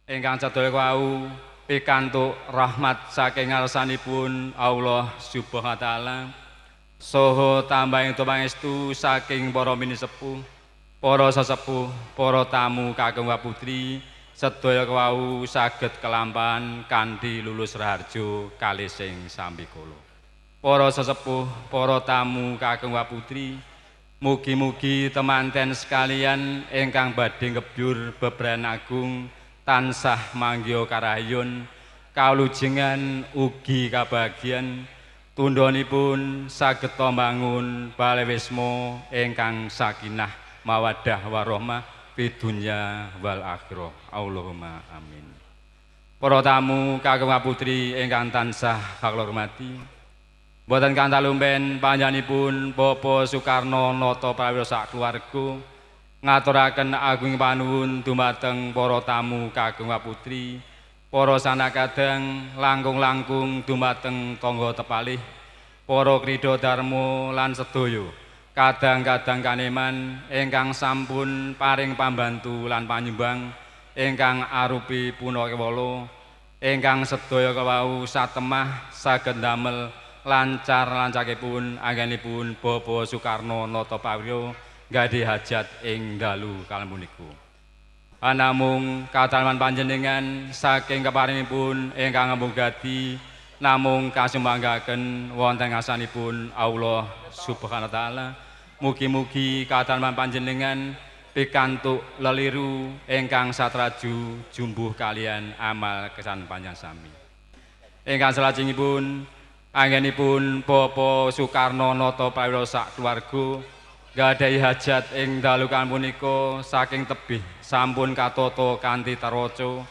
Ingkang sedaya wau pikantuk rahmat saking ngarsanipun Allah Subhanahu wa taala saha tambahing pangestu saking para minisepuh, para sesepuh, para tamu kakung putri sedaya wau saged kelampahan kanthi lulus raharjo kalih sing sambikala. Para sesepuh, para tamu kakung putri, mugi-mugi temanten sekalian ingkang badhe ngebyur bebrayan agung tansah manggiha karahayun kalujengan ugi kabahagian tundhonipun saged mbangun bale wisma ingkang sakinah mawaddah warahmah fid dunya wal akhirah. Allahumma amin. Para tamu kakung putri ingkang tansah kula hormati, boten kantalumpen panjenenganipun Bapak Soekarno Nata Prawira sak keluarga ngaturaken agung panuwun dumateng para tamu kakung putri, para sanakadang langkung-langkung dumateng tangga tepalih, para krida dharma lan sedaya kadang-kadang kaneman ingkang sampun paring pambantu lan panyumbang ingkang arupi punakewala ingkang sedaya kewau satemah saged ndamel lancar-lancaripun anggenipun Bapak Soekarno Nata Prawira gadhi hajat ing dalu kalembuniku. Anamung katalman panjenengan saking keparingipun ingkang ngemung gati namung kasumanggaken wonten ngarsanipun Allah Subhanahu wa taala. Mugi-mugi katalman panjenengan pikantuk leliru ingkang satraju jumbuh kalian amal kesan panjenengan sami. Ingkang salajengipun anggenipun Bapak Soekarno Nata Prawira sak keluarga gadhahi hajat ing dalu punika saking tebih sampun katata kanthi taraca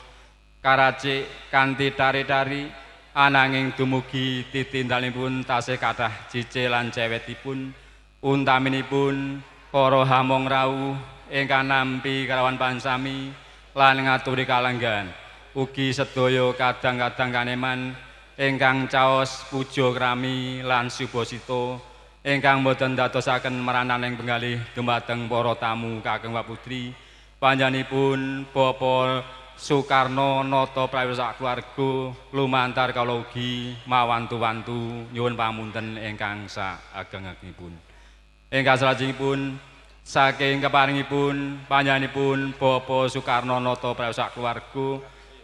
karacik kanthi tari-tari ananging dumugi titindalipun tasih kathah cicil lan cewetipun untaminipun para hamong rawuh ingkang nampi karawan pansami lan ngaturi kalenggahan ugi sedaya kadang-kadang kaneman ingkang caos puja krami lan subasita ingkang boten dadosaken marananing penggalih dumateng para tamu kakung putri panjenenganipun Bapak Soekarno Nata Prawira sak keluarga lumantar kala ugi mawantu-wantu nyuwun pamunten ingkang saageng-agengipun. Ingkang salajengipun saking keparingipun panjenenganipun Bapak Soekarno Nata Prawira sak keluarga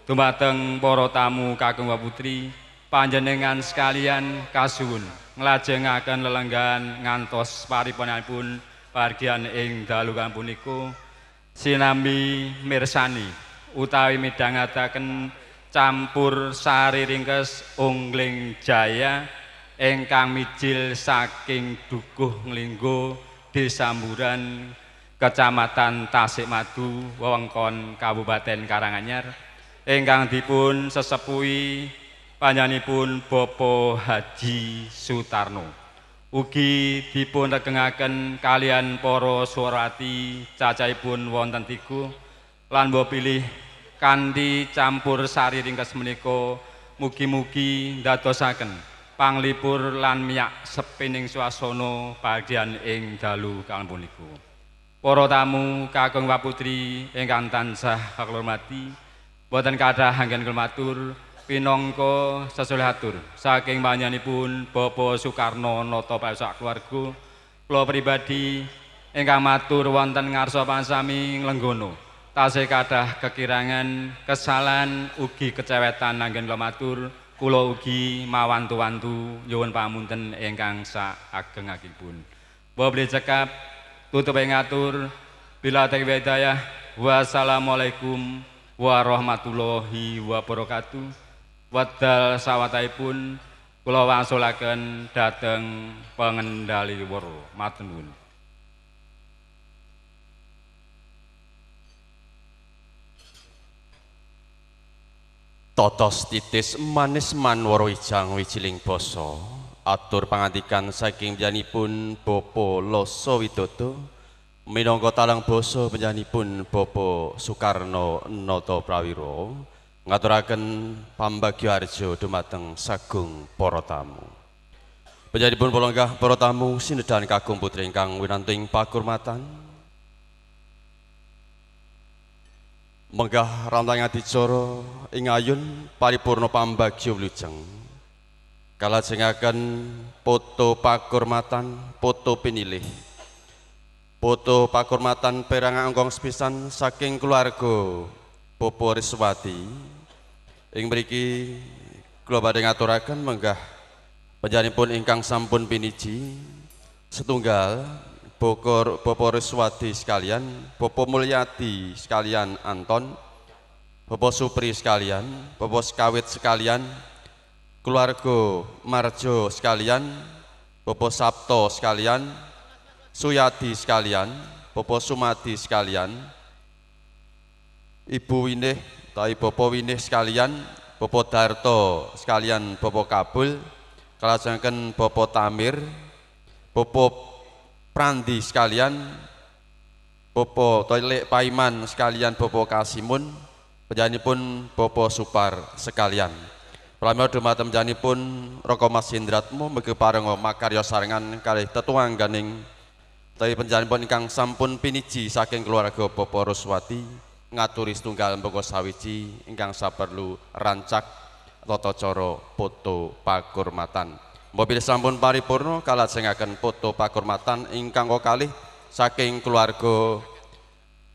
dumateng para tamu kakung putri panjenengan sekalian kasuwun nglajengaken lelenggahan ngantos pariponanipun pargian ing dalu punika sinambi mirsani utawi midhangetaken campur sari ringkes Ongling Jaya ingkang mijil saking Dukuh Nglinggo Desa Mburan Kecamatan Tasikmadu wewengkon Kabupaten Karanganyar ingkang dipun sesepuhi panjenenganipun Bapak Haji Sutarno. Ugi dipun regengaken kalian para suwarati cacahipun wonten tiga lan mbok pilih kanthi campur sari ringkes menika mugi-mugi ndadosaken panglipur lan miyak sepining swasana bagian ing dalu kalempuniku. Para tamu kakung putri ingkang tansah kula hormati, boten kathah anggen kula matur pinangka sesulih atur saking panjenenganipun Bapak Soekarno Nata Prawira sak keluarga kula pribadi ingkang matur wonten ngarsa pansami nglenggana tasih kathah kekirangan kesalahan ugi kecewetan anggen kula matur kula ugi mawantu-wantu nyuwun pamunten ingkang saageng-agengipun. Mbok bilih cekap tutup ing atur bila taufiq hidayah. Wassalamualaikum warahmatullahi wabarakatuh. Wedal sawetahipun kula wangsulaken dhateng pengendali wara. Matur nuwun. Totos titis manis manwara wijang wijiling basa atur pangandikan saking panjenenganipun Bapak Loso Widodo minangka talang basa panjenenganipun Bapak Soekarno Nata Prawira ngaturaken pambagyaharja dumateng sagung para tamu. Panjenenganipun palenggah para tamu sinedhan kakung putri ingkang winantu ing pakurmatan. Menggah rantang adicara ing ayun paripurna pambagya wilujeng. Kalajengaken foto pakurmatan, foto pinilih. Foto pakurmatan perang angkong sepisan saking keluarga Bapak Riswati. Ing mriki kula badhe ngaturaken menggah panjenenganipun ingkang sampun piniji setunggal Bapak Riswati sekalian, Bapak Mulyadi sekalian Anton, Bapak Supri sekalian, Bapak Sekawit sekalian, keluarga Marjo sekalian, Bapak Sabto sekalian, Suyadi sekalian, Bapak Sumadi sekalian, Ibu Winih, tai Bapak Winih sekalian, Bapak Darto sekalian, Bapak Kabul, kalajengaken Bapak Tamir, Bapak Prandi sekalian, Bapak Toilik Paiman sekalian, Bapak Kasimun, panjenenganipun Bapak Supar sekalian. Pramila dumateng panjenenganipun Raka Mas Hendratmo mugi parenga makarya sarengan kalih tetuangganing tapi panjenenganipun ingkang sampun piniji saking keluarga Bapak Ruswati ngaturi setunggal mbaka sawiji ingkang saperlu rancak tata cara foto pakurmatan. Mobil sampun paripurna kalajengaken foto pakurmatan ingkang kalih saking keluarga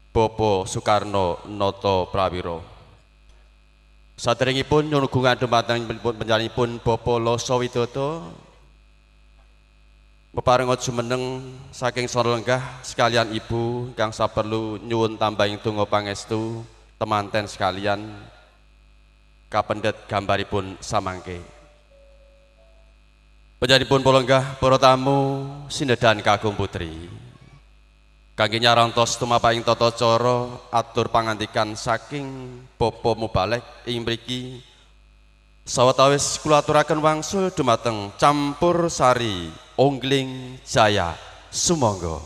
Bapak Soekarno Noto Prawiro. Saderengipun nyuwun gungan dumateng panjenenganipun Bapak Loso Widodo peparenga jumeneng saking sono lenggah sekalian ibu ingkang saperlu nyuwun tambahing donga pangestu temanten sekalian kapendet gambaripun samangke. Panjenenganipun polenggah para tamu sinedhan kakung putri kangge nyarantos tumapahing tata cara atur pangandikan saking Bapak Mubalek ing mriki sawetawis kula aturaken wangsul dumateng Campur Sari Ongling Jaya. Sumangga.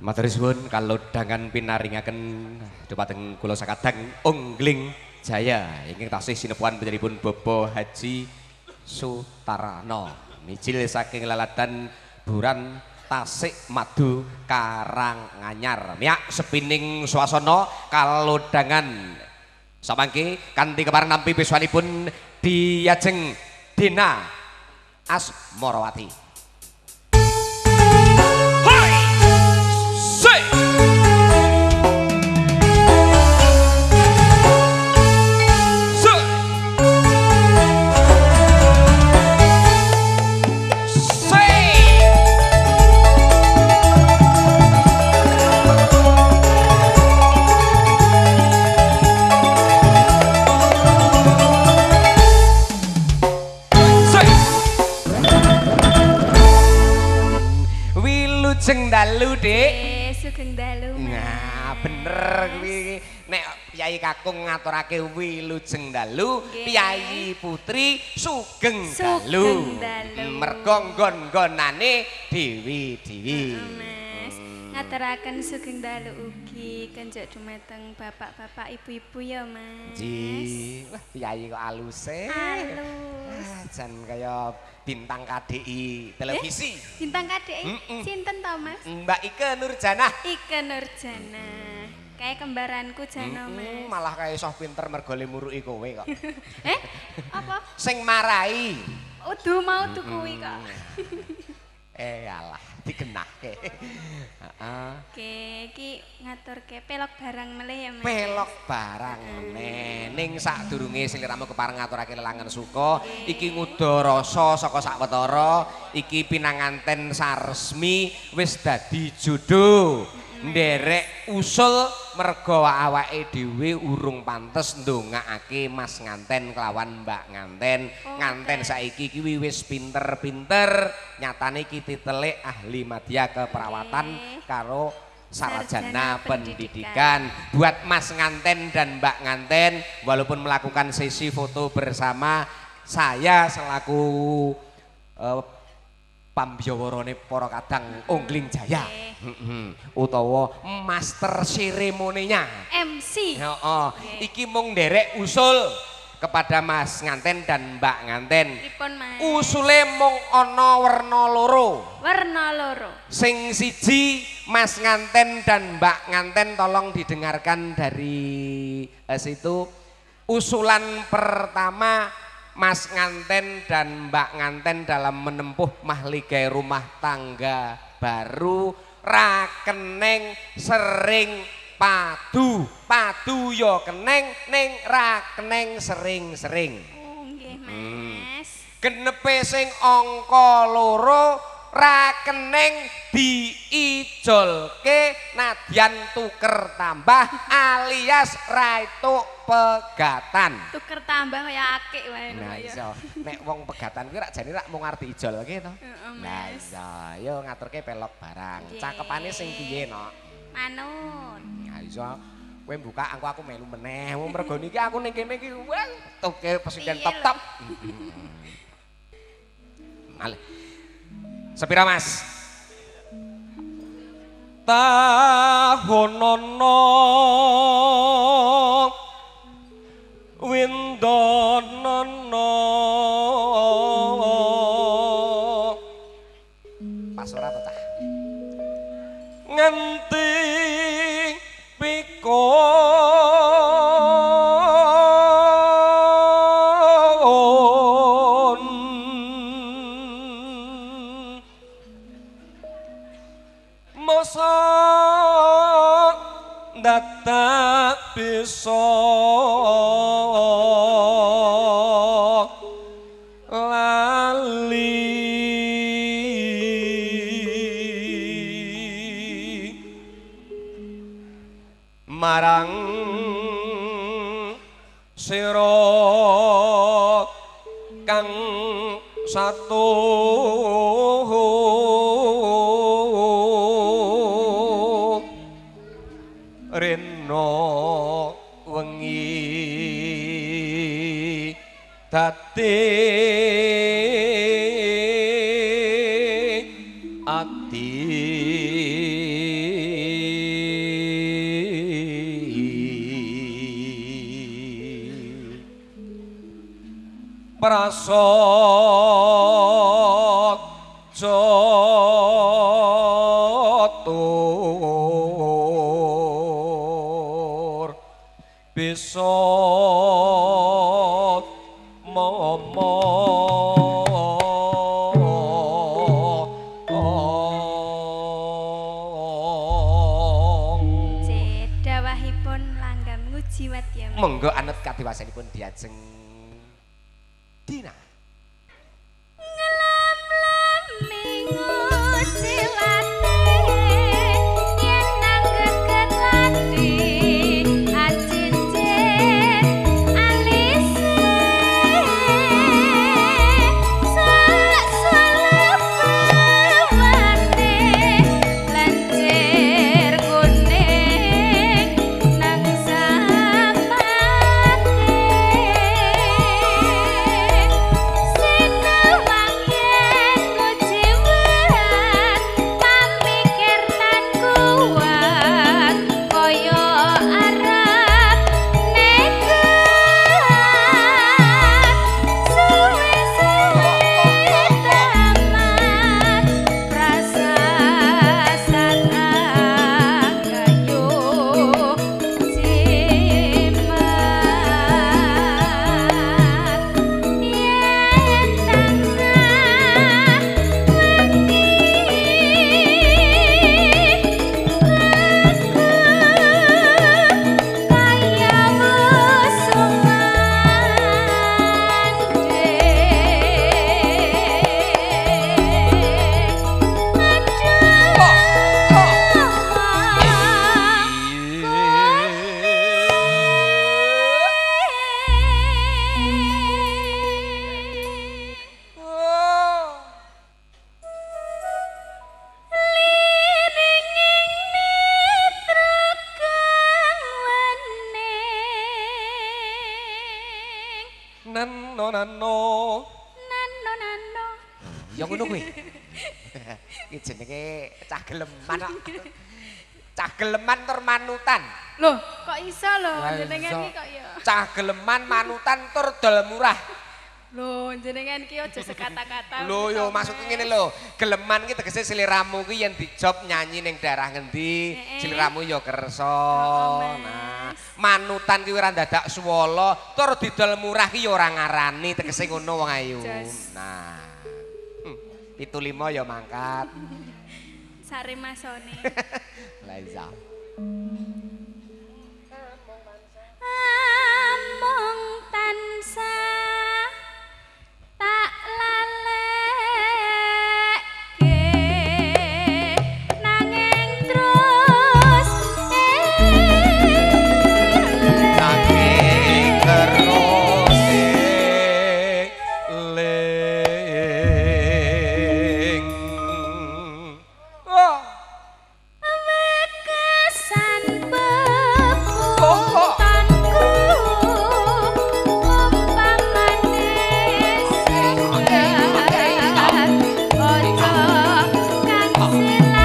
Matur suwun kalodhangan pinaringaken dumateng kula sakadang Ongling Jaya ingkang tasih sinepuan panjenenganipun Bapak Haji Sutarno mijil saking laladan Buran Tasik Madu Karanganyar. Miak sepining swasana kalodhangan samangke kanthi kepareng nampi piswanipun Diajeng Dina Asmarawati. Sugeng dalu, Dik. Sugeng dalu. Nah, bener kuwi. Nek Piyayi Kakung ngaturake wilujeng dalu, Piyayi Putri sugeng dalu. Mergo nggon-nggonane dewi-dewi. Mas, ngaturaken sugeng dalu ugi kenjuk dumateng bapak-bapak, ibu-ibu ya, Mas. Nggih. Wah, piyayi kok aluse. Alus. Jan kaya bintang KDI televisi. Bintang KDI? Sinten to, Mas? Mbak Ike Nurjanah. Ike Nurjanah. Kayak kembaranku jano, Mas. Malah kayak iso pinter mergo le muruki kowe kok. Apa? Sing marai. Udu mau tuh kuwi kok. Alah, digenahke. Heeh. Oke, iki ngaturke pelok barang melih ya, Mas. Pelok barang meneh. Ning sadurunge sliramu kepareng ngaturake lelangan suka, iki nguda rasa saka sawetara, iki pinanganten saresmi wis dadi jodoh. Nderek usul mergo awake dhewe urung pantes ndongakake Mas nganten kelawan Mbak nganten. Nganten saiki iki wis pinter-pinter, nyatane iki titele ahli madya keperawatan karo sarjana pendidikan. Buat Mas nganten dan Mbak nganten, walaupun melakukan sesi foto bersama, saya selaku pambiyawarane para kadang Ongling Jaya utawa master seremoninya MC. Heeh. Iki mung nderek usul Kepada Mas Nganten dan Mbak Nganten. Pripun, Mas? Usule mung ana werna loro. Werna loro. Sing siji Mas Nganten dan Mbak Nganten tolong didengarkan dari situ. Usulan pertama Mas Nganten dan Mbak Nganten dalam menempuh mahligai rumah tangga baru ra keneng sering padu, padu yo keneng ning ra keneng sering-sering. Oh nggih Mas. Genepe sing angka loro ra keneng diijolke nadyan tuker tambah alias ra entuk pegatan. Tuker tambah kaya akik wae. Nah iya, nek wong pegatan kuwi rak jane rak mung arep diijolke to. Nah iya, yo ngaturke pelok barang. Cakepane sing piye, Nok? Manut. Nah iya, kowe buka engko aku melu meneh. Wong mergo niki aku ning kene iki wah toke presiden top-top. Malih. Sepira Mas? Tahonono windonono. Pas ora to cah? Nganti pikun masa dadak bisa lali marang sira kang satu rena wengi dadi ati prasaja tur bisa momong. Dawahipun langgam ngujiwat ya. Monggo anut kadiwasanipun diajeng Dina. Ngelam-lami ngujiwate yen nang geget lati acincin alise sak-salebane lencir kuning nang sapate. Nano nano nano nano. Ya ngono kuwi. Iki jenenge cah geleman kok. Cah geleman tur manutan. Loh, kok iso lho jenengan iki kok ya. Cah geleman manutan tur dol murah. Lho, jenengan iki aja sekata-kata. Lho yo maksudku ngene lho, geleman ki tegese sliramu ki yen dijob nyanyi ning daerah ngendi, sliramu ya kersa. Nah, manutan ki ora dadak swala, tur didol murah ki ya ora ngarani, tegese ngono wong ayu. Nah. 75 ya mangkat. Sare masone. Lah iya. Amung tansah tak laleke nanging terus nanging terus eling oh wekasan peputanku umpamane segar aja kang silayu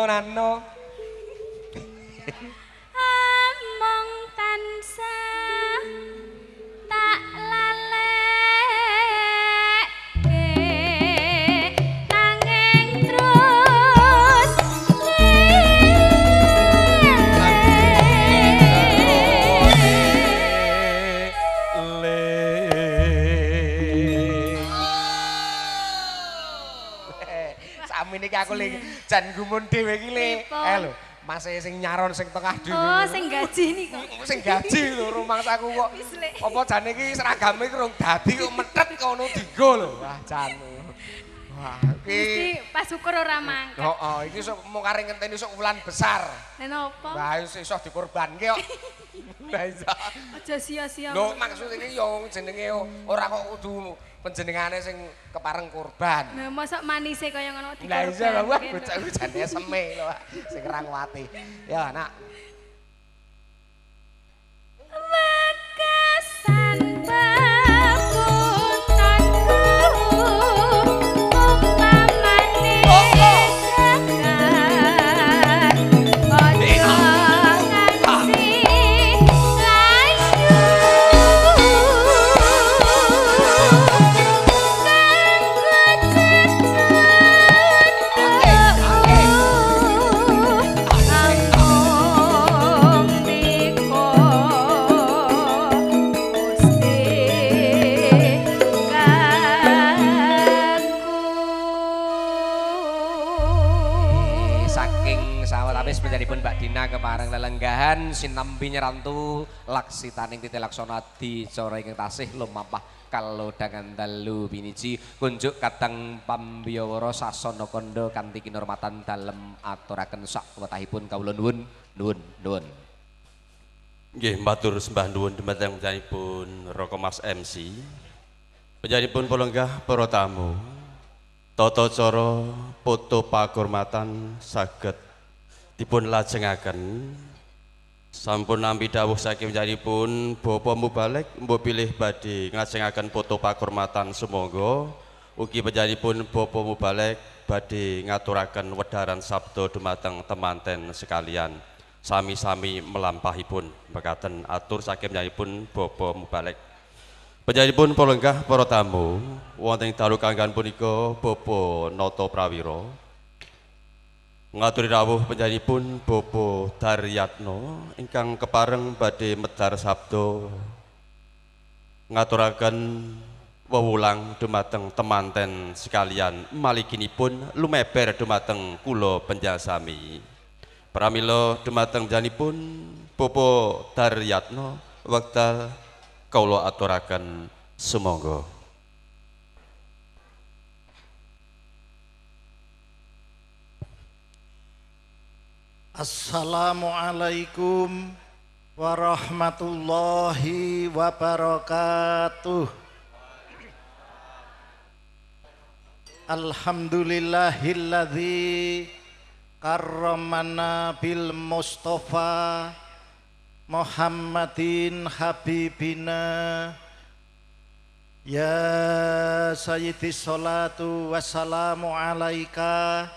Nano among tansah tak laleke nanging terus eling. Sakmene iki aku le jan gumun dhewe iki le. Eh lho, Mas sing nyaron sing tengah dhewe. Oh, sing gaji niku. Sing gaji lho rumangsaku kok. Apa jane iki seragame iki rung dadi kok methet kono dienggo lho. Wah, jan. Wah, iki mesti pas syukur ora mangkat. Heeh, iki sok mung arep ngenteni sok wulan besar. Lha napa? Wah, iso dikorbanke kok. Lah iso. Aja sia-sia. Lho maksud iki ya jenenge ora kok kudu panjenengane sing kepareng korban. Lah mosok manise kaya ngono dikorban. Lah iya lho, wah bocah iku jane seme lho sing rangwati. Ya, Nak. Wekasan papuntanku umpamane sekar aja nganti layu kanggo cecetku amung nika Gusti kanggo. Saking sawetawis panjenenganipun Mbak Dina kepareng lelenggahan sinambi nyerantu laksitaning titi laksana adicara ingkang tasih lumampah kalodhangan dalu piniji kunjuk kadang pambiyawara sasana kandha kanthi kinurmatan dalem aturaken sakwetahipun kawula nuwun nuwun nuwun. Nggih, matur sembah nuwun dumateng panjenenganipun Raka Mas MC. Panjenenganipun palenggah para tamu. Tata cara foto pakurmatan saged dipun lajengaken. Sampun nampi dawuh saking panjenenganipun Bapak Mubalek mbok pilih badhe nglajengaken foto pakurmatan sumangga. Ugi panjenenganipun Bapak Mubalek badhe ngaturaken wedharan sabda dumateng temanten sekalian. Sami-sami melampahipun mekaten atur saking panjenenganipun Bapak Mubalek. Panjenenganipun palenggah para tamu wonten ing dalu kanggan punika Bapak Nata Prawira ngaturi rawuh panjenenganipun Bapak Daryatno ingkang kepareng badhe medhar sabda ngaturaken wewulang dumateng temanten sekalian maliginipun lumeber dumateng kula panjenengan sami. Pramila dumateng panjenenganipun Bapak Daryatno wekdal kawula aturaken sumangga. Assalamualaikum warahmatullahi wabarakatuh. Alhamdulillahilladzi karramana bil Mustafa Muhammadin habibina. Ya sayyidi salatu wassalamu alaika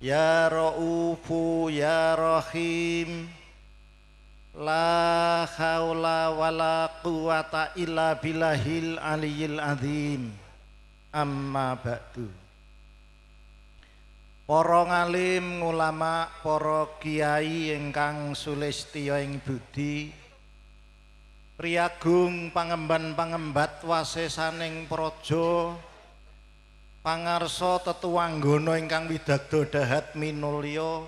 ya raufu ya rahim. La haula wala quwata illa billahil aliyil azim. Amma ba'du. Para ngalim ngulama, para kiai ingkang sulistya ing budi, priyagung pangemban-pangembat wasesaning praja, pangarsa tetuwanggana ingkang widagda dahat minulya,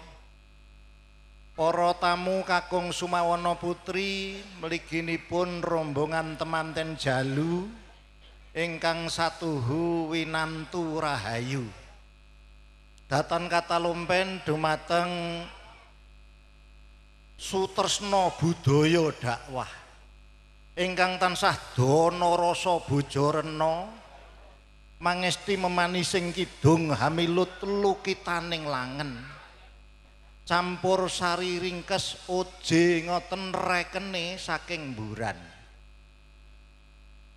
para tamu kakung Sumawana Putri mliginipun rombongan temanten jalu ingkang satuhu winantu rahayu. Datan katalumpen dumateng sutresna budaya dakwah ingkang tansah dana rasa bojarena mangesti memanising kidung hamilut lukitaning langen campur sari ringkes oje ngoten rekene saking mburan.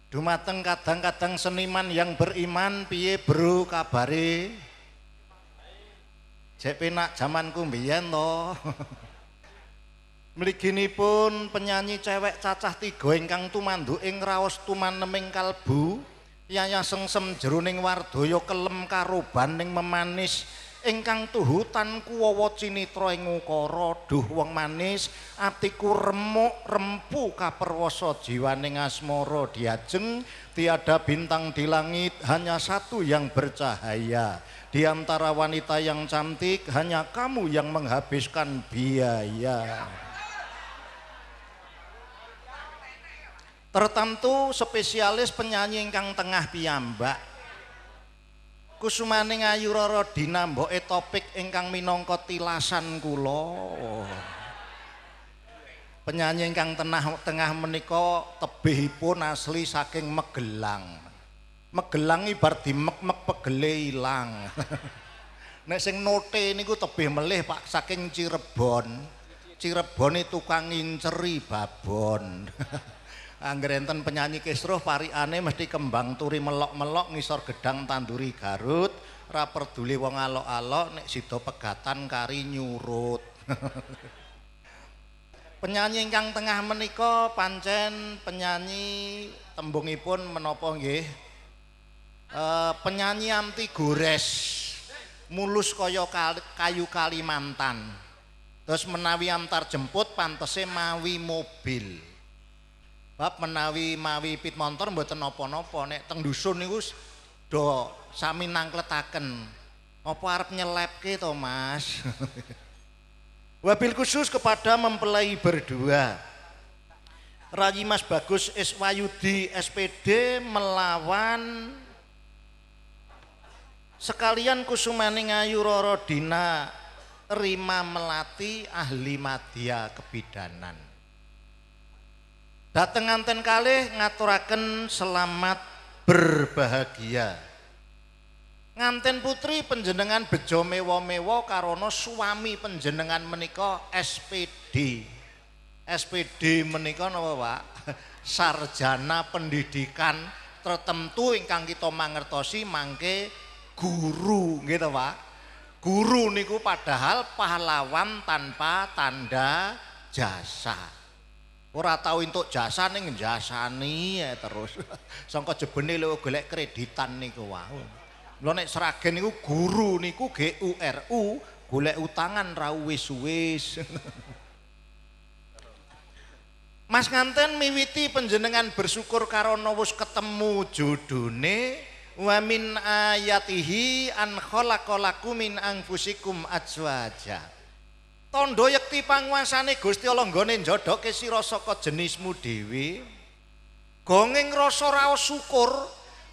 Dumateng kadang-kadang seniman yang beriman, piye bro kabare? Jek penak jamanku mbiyen to. Mliginipun penyanyi cewek cacah tiga ingkang tumanduk ing raos tumaneming kalbu, yayah sengsem jroning wardaya kelem karobaning memanis ingkang tuhutan kuwawa cinitra ing ukara. Duh wong manis atiku remuk rempu kaperwasa jiwaning asmara diajeng. Tiada bintang di langit, hanya satu yang bercahaya. Di antara wanita yang cantik, hanya kamu yang menghabiskan biaya. Tertentu spesialis penyanyi ingkang tengah piyambak. Kusumaning Ayu Rara dinamboke topik ingkang minangka tilasan kula. Penyanyi ingkang tengah menika tebihipun asli saking Magelang. Magelang ibar dimek-mek pegele ilang. Nek sing note niku tebih melih Pak saking Cirebon. Cirebon tukang nginceri babon. Angger enten penyanyi kisruh parikane mesti kembang turi melok-melok ngisor gedang tanduri Garut, ra perduli wong alok-alok nek sida pegatan kari nyurut. Penyanyi ingkang tengah menika pancen penyanyi tembungipun menapa nggih? Penyanyi anti gores, mulus kaya kayu Kalimantan. Terus menawi antar jemput pantese mawi mobil. Bab menawi mawi pit montor mboten napa-napa, nek teng dusun niku do sami nangkletaken. Apa arep nyelepke to, Mas? Wabil khusus kepada mempelai berdua. Rayi Mas Bagus Iswayudi SPD melawan sekalian Kusumaning Ayu Rara Dina Rima Melati ahli madya kebidanan. Dateng nganten kalih ngaturaken selamat berbahagia. Nganten putri penjenengan bejo mewa-mewa karana suami penjenengan menika SPD. SPD menika napa Pak? Sarjana pendidikan tertentu ingkang kita mangertosi mangke guru nggih to Pak. Guru niku padahal pahlawan tanpa tanda jasa. Ora tau entuk jasa ning njasani ya terus. Sangka jebene lho golek kreditan niku wau. Lho nek Sragen niku guru niku GURU golek utangan ra wis-wis. Mas nganten miwiti panjenengan bersyukur karana wis ketemu jodone wa min ayatihi an khalaqalakum min anfusikum azwaja. Tandha yekti panguasane Gusti Allah nggone njodoke sira saka jenismu dhewe. Gonging rasa raos syukur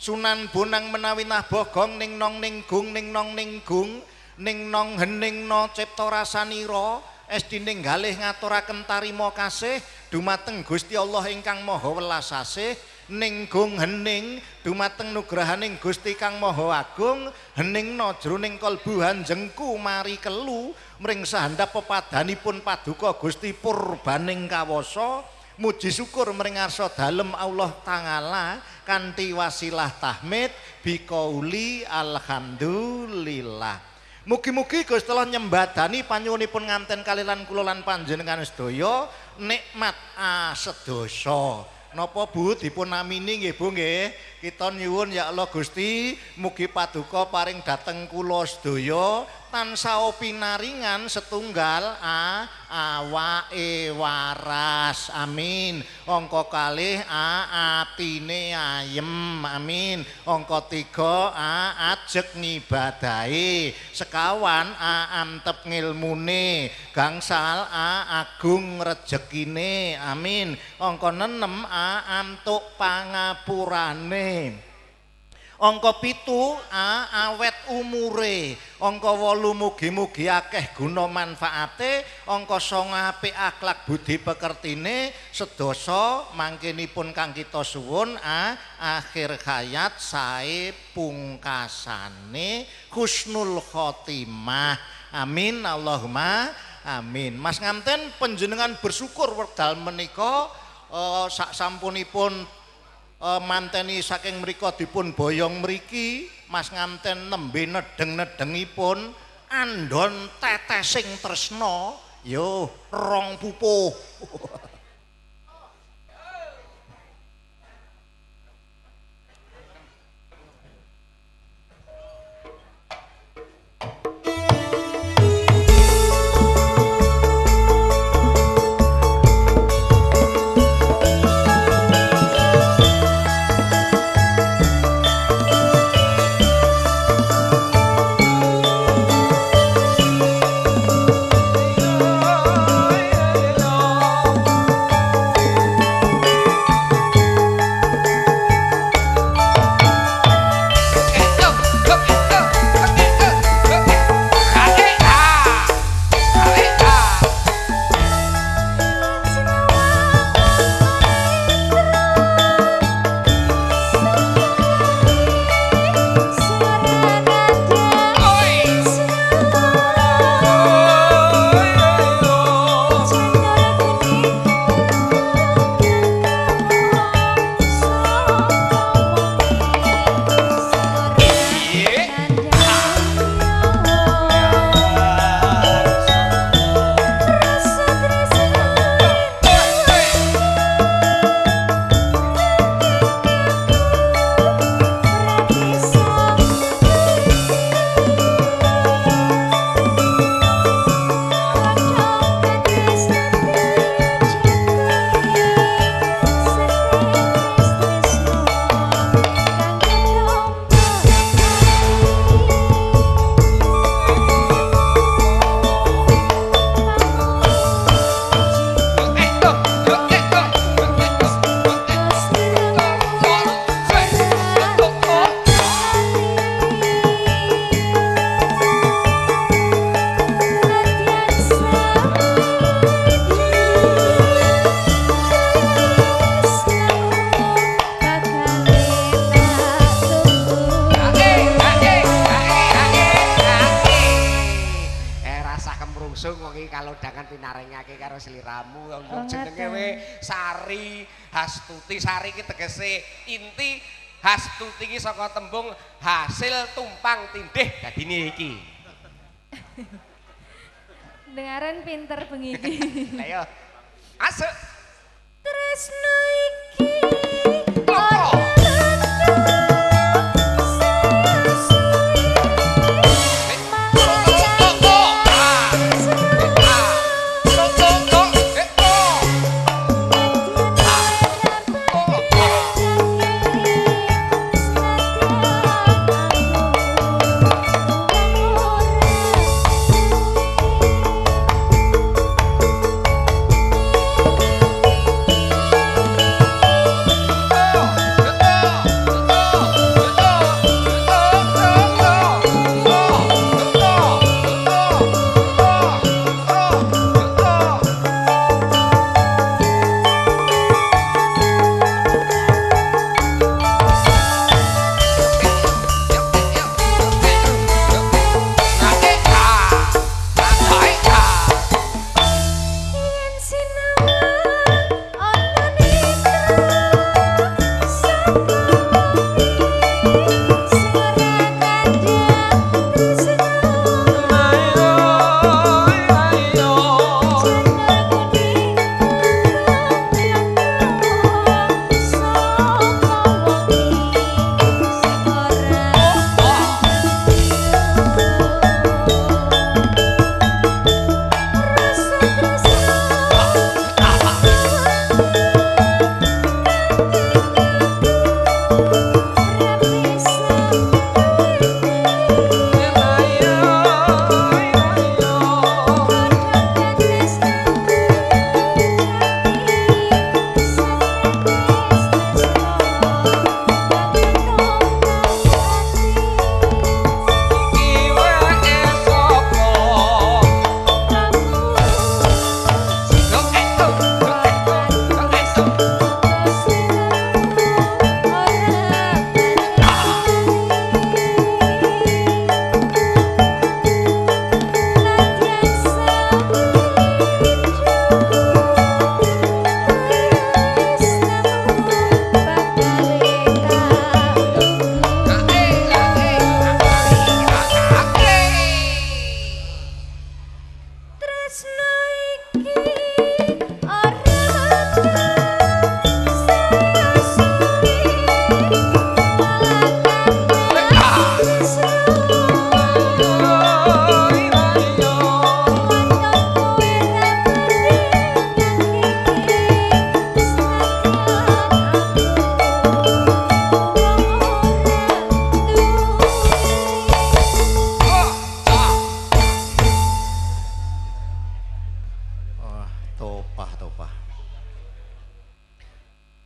Sunan Bonang menawi nabuh gong ning nong ning gung ning nong ning gung ning nong hening no cipta rasanira estining galih ngaturaken tarima kasih dumateng Gusti Allah ingkang Maha Welas Asih ning gung hening dumateng nugrahaning Gusti kang Maha Agung hening no jroning kalbu hanjengku mari kelu mring sahandap pepadanipun paduka Gusti purbaning kawasa muji syukur mring ngarsa dalem Allah Ta'ala kanthi wasilah tahmid biqauli alhamdulillah. Mugi-mugi Gusti Allah nyembadani panyuwunipun nganten kalilan kula lan panjenengan sedaya nikmat asedasa. Napa Bu dipun amini nggih Bu nggih? Kita nyuwun ya Allah Gusti, mugi paduka paring dhateng kula sedaya tansah pinaringan setunggal a awake waras. Amin. Angka kalih a atine ayem. Amin. Angka 3 a ajeg ngibadahi. Sekawan a antep ngilmune. Gangsal a agung rejekine. Amin. Angka 6 a antuk pangapurane. Angka 7 a awet umure. Angka 8 mugi-mugi akeh guna manfaate. Angka 9 apik akhlak budi pekertine. Sedasa mangkenipun kang kita suwun a akhir hayat sae pungkasane husnul khotimah. Amin Allahumma amin. Mas nganten panjenengan bersyukur wekdal menika sak sampunipun manteni saking mriko dipun boyong mriki Mas nganten nembe nedeng-nedengipun andon tetesing tresna yo rong pupuh. Oh, Jenenge we Sari Hastuti. Sari iki tegese inti, Hastuti iki saka tembung hasil tumpang tindih dadine iki. Dengaran pinter bengi iki. Lah yo. Asuk. Tresno iki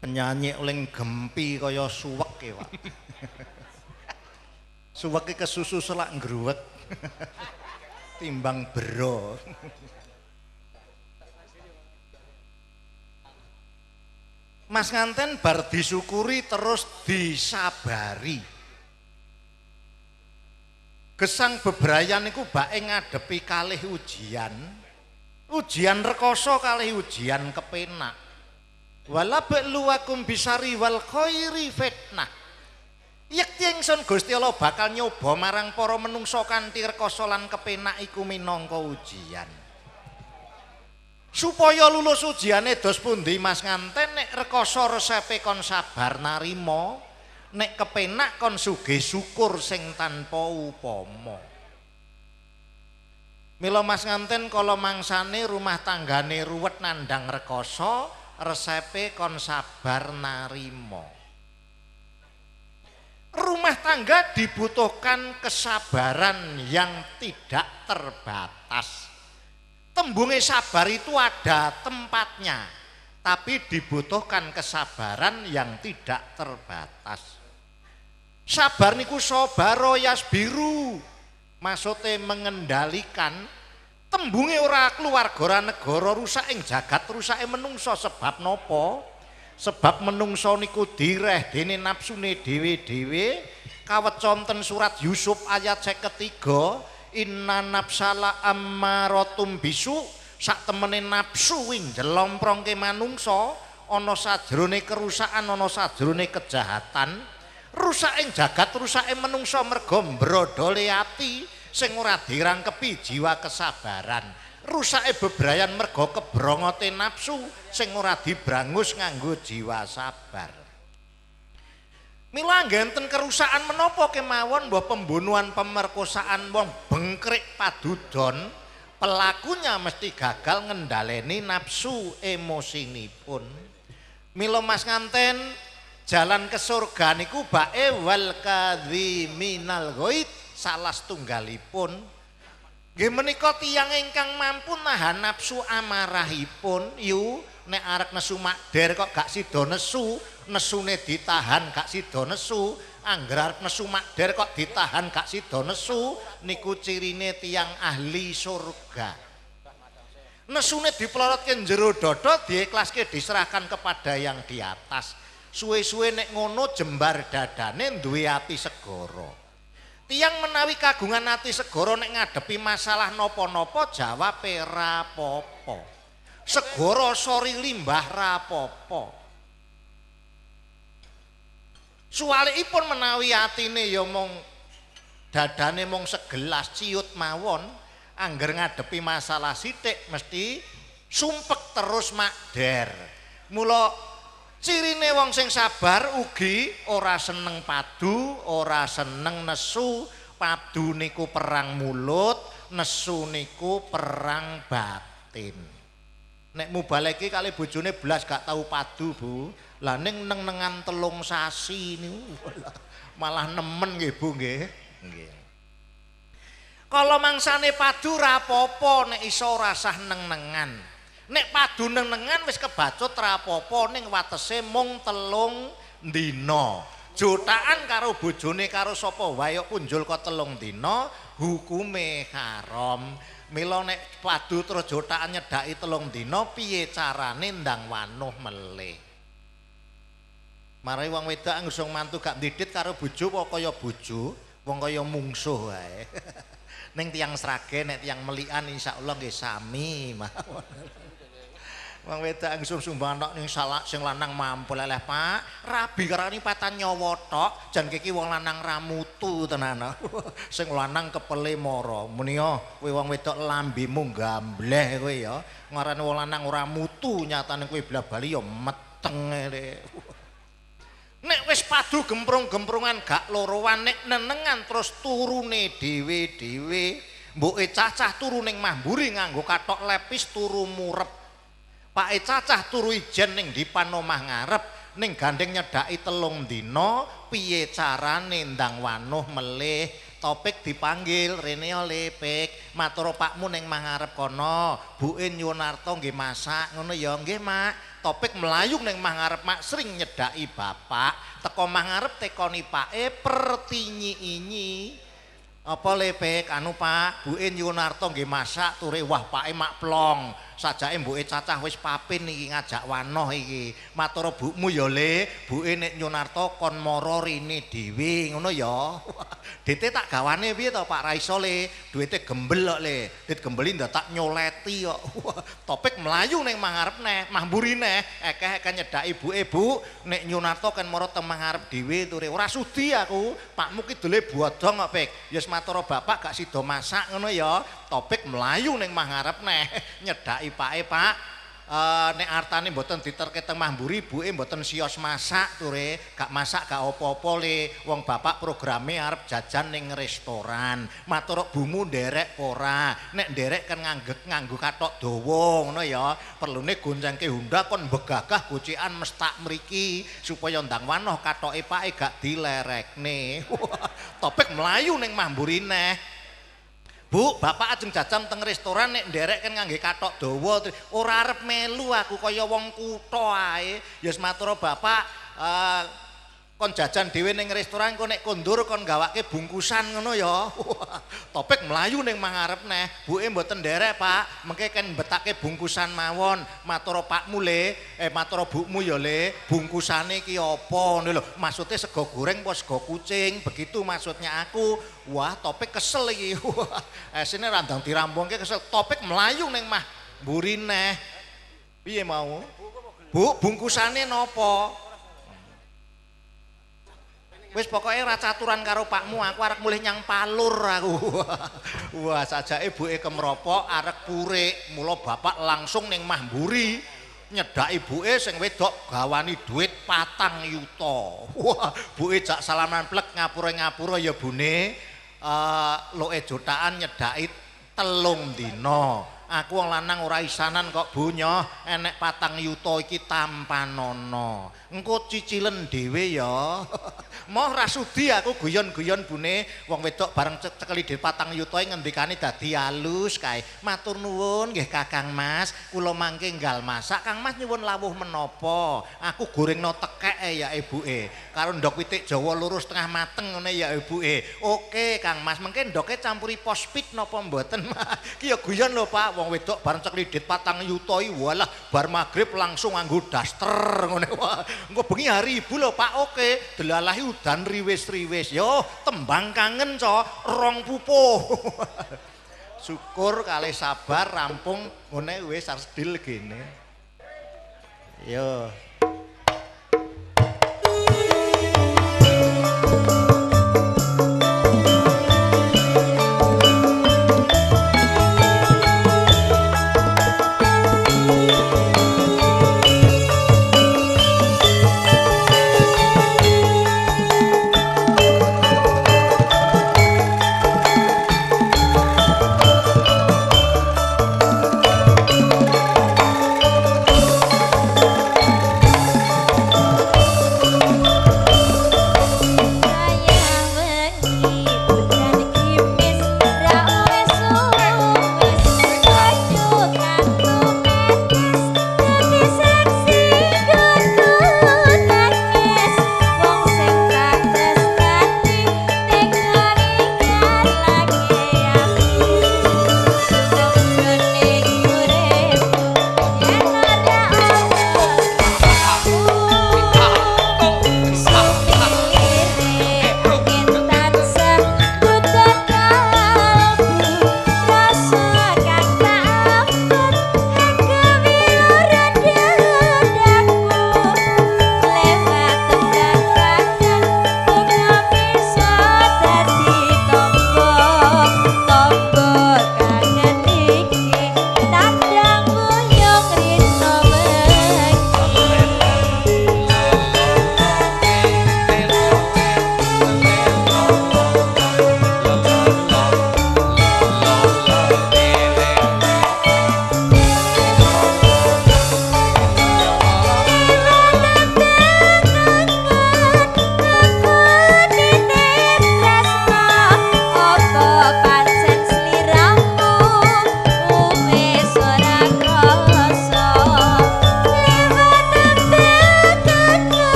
Penyanyi oleh gempi kaya suwek ya, Pak. Suwek kesusu selak ngruwet. Timbang bero. Mas nganten bar disyukuri terus disabari. Gesang bebrayan iku bake ngadepi kalih ujian. Ujian rekoso kalih ujian kepenak. Wala ba'luwakum bisari wal khairi fitnah. Yekti ingsun Gusti Allah bakal nyoba marang para menungsa kanthi rekoso lan kepenak iku minangka ujian. Supaya lulus ujiane dos pundi Mas nganten, nek rekoso resepe kon sabar narima, nek kepenak kon sugih syukur sing tanpa upama. Mila Mas nganten kala mangsane rumah tanggane ruwet nandang rekoso, resepe kon sabar narima. Rumah tangga dibutuhkan kesabaran yang tidak terbatas. Tembunge sabar itu ada tempatnya, tapi dibutuhkan kesabaran yang tidak terbatas. Sabar niku sobaro yasbiru, maksudnya mengendalikan. Tembunge ora keluarga ora negara rusak ing jagat rusake menungso sebab nopo? Sebab menungso niku direh dene nafsune dhewe-dhewe. Kaweconten surat Yusuf ayat 53, inna nafsala ammaratum bisu Sak temene nafsu kuwi njlomprongke manungsa ana sajrone kerusakan, ana sajrone kejahatan. Rusake jagat, rusake menungsa merga mbrodole ati sing ora dirangkepi jiwa kesabaran. Rusake bebrayan merga kebrongote nafsu sing ora dibrangus nganggo jiwa sabar. Mila ngenten kerusakan menapa kemawon, mbah pembunuhan, pemerkosaan, wong bengkrik padudon, pelakunya mesti gagal ngendhaleni nafsu emosinipun. Mila mas nganten jalan ke surga niku bae wal kadziminal ghaid salah setunggalipun. Nggih menika tiyang ingkang mampu nahan nafsu amarahipun. Yu nek arek nesu makder kok gak sida nesu, nesune ditahan gak sida nesu. Angger arep nesu makder kok ditahan gak sida nesu, niku cirine tiyang ahli surga. Nesune dipelorotke jero dada, diikhlaske diserahkan kepada yang di atas. Suwe-suwe nek ngono jembar dadane duwe ati segara. Tiyang menawi kagungan ati segara nek ngadepi masalah napa-napa jawabe rapopo. Segara sori limbah rapopo. Suwalikipun menawi atine ya mung dadane mung segelas ciut mawon, angger ngadepi masalah sithik mesti sumpek terus makder. Mula cirine wong sing sabar ugi ora seneng padu, ora seneng nesu. Padu niku perang mulut, nesu niku perang batin. Nek mubaleki kali bojone blas gak tau padu, Bu. Lah ning neng-nengan 3 sasi niku malah nemen nggih, Bu nggih. Nggih. Kala mangsane padu rapopo nek iso ora sah neng-nengan. Nek padu neng-nengan wis kebacut rapopo ning watese mung 3 dina. Jotaan karo bojone karo sapa wae kok punjul kok 3 dina hukume haram. Mila nek padu terus jotaan nyedaki 3 dina piye carane ndang wanuh melih. Marai wong wedok ngusung mantu gak ndidit karo bojo apa kaya bojo, wong kaya mungsuh wae. Ning tiyang Sragen nek tiyang Melikan insyaallah nggih sami mawon. Wong wedok ngusung sumbangan tok ning salah sing lanang mampu leleh Pak, rabi karane patan nyawa tok, jan iki wong lanang ra mutu tenan. Sing lanang kepele mara. Muni yo kowe wong wedok lambemu gambleh kowe ya. Ngarane wong lanang ora mutu nyatane kowe bla-bali ya meteng le. Nek wis padu gemprung-gemprungan gak lorowan, nek nenengan terus turune dhewe-dhewe. Mboke cacah turu ning mamburi nganggo kathok lepis turu murep. Pake cacah turu ijen ning dipan omah ngarep, ning gandeng nyedaki 3 dina, piye carane ndang wanuh melih. Topik dipanggil rene ole pik, matur pakmu ning omah ngarep kono, buke nyuwun arta nggih masak ngono ya nggih Mak. Topik mlayu ning omah ngarep mak sering nyedaki bapak, teko omah ngarep tekoni pake pertinyi-inyi. Apa lepek anu Pak, buke nyuwun arta nggih masak ture wah pake mak plong. Sajake mboke cacah wis papin iki ngajak wanoh iki. Matur bukmu ya Le, buke nek nyuwun arta kon mara rene dhewe ngono ya. Dite tak gawane piye to Pak ra iso Le, duwite gembel kok Le. Dit gembeli ndak tak nyoleti kok. Topik mlayu ning mangarep neh, mah mburi neh, ekeh-ekeh nyedaki buke Bu, nek nyuwun arta kon mara teng mangarep dhewe ture. Ora sudi aku, pakmu kidule bodong kok Pik. Ya wis matur bapak gak sida masak ngono ya. Topik mlayu ning mah ngarep neh, nyedaki pake Pak, nek artane mboten diterke teng mamburi buke mboten sios masak ture, gak masak gak apa-apa Le, wong bapak programe arep jajan ning restoran. Matur bumu nderek ora, nek nderek kan nganggo kathok dawa ngono ya. Perlune goncengke Honda kon begagah gocikan mestak mriki supaya ndang wanoh kathoke pake gak dilerekne. Topik mlayu ning mamburi neh. Bu, bapak ajeng jajan teng restoran nek nderek kan ngangge kathok dawa, ora arep melu aku kaya wong kutha ae. Ya wis matur bapak, kon jajan dhewe ning restoran kok nek kondur kon gawake bungkusan ngono ya. Topik mlayu ning mangarep neh, buke mboten nderek Pak, mengke ken betake bungkusan mawon. Matur pakmu Le, matur bukmu ya Le, bungkusane iki apa ngono lho. Maksude sego goreng apa sego kucing, begitu maksudnya aku. Wah, topik kesel iki. Esine randang dirampungke kesel. Topik mlayu ning mah Mburi neh. Piye mau? Bu, bungkusane napa? Wis pokoke ora caturan karo pakmu, aku arek mulih nyang Palur aku. Wah, sajake ibuke kemropok arek purik, mula bapak langsung ning mah mburi nyedak ibuke sing wedok gawani duit 4 yuta. Wah, buke jak salaman plek ngapura-ngapura ya bune. Loke jotaan nyedaki 3 dina. Aku wong lanang ora isanan kok bunyoh, enek 4 yuta iki tampanono. Engko cicilen dhewe ya. Moh ra sudi aku guyon-guyon bune, wong wedok bareng cekeli dhewe 4 yuta ngendikane dadi alus kae. Matur nuwun nggih Kakang Mas, kula mangke nggal masak. Kang Mas nyuwun lawuh menapa? Aku gorengno tekek ya ibuke. Karo ndok pitik Jawa 2,5 mateng ngene ya ibuke. Oke Kang Mas, mengke ndoke campuri pospit napa mboten? Ki ya guyon lho Pak. Wong wedok bareng cekli dit 4 yuta iki walah bar magrib langsung nganggo daster ngene. Wah, engko bengi hari ibu lho Pak. Oke, delalahi udan riwis-riwis. Yo tembang kangen co 2 pupuh. Syukur kalih sabar rampung ngene wis arep gene. Yo.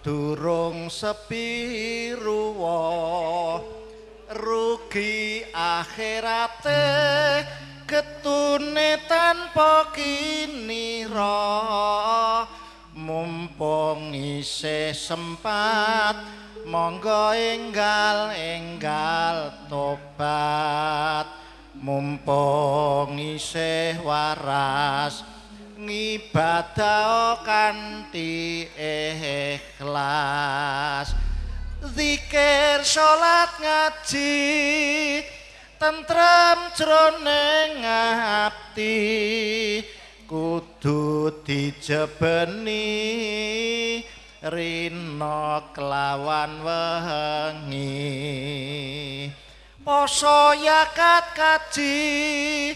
durung sepi ruwa rugi akhirate ketune tanpa kinira mumpung isih sempat monggo enggal-enggal tobat mumpung isih waras ngibadah kanthi ikhlas zikir salat ngaji tentrem jroning ati kudu dijebeni rina kelawan wengi poso zakat kaji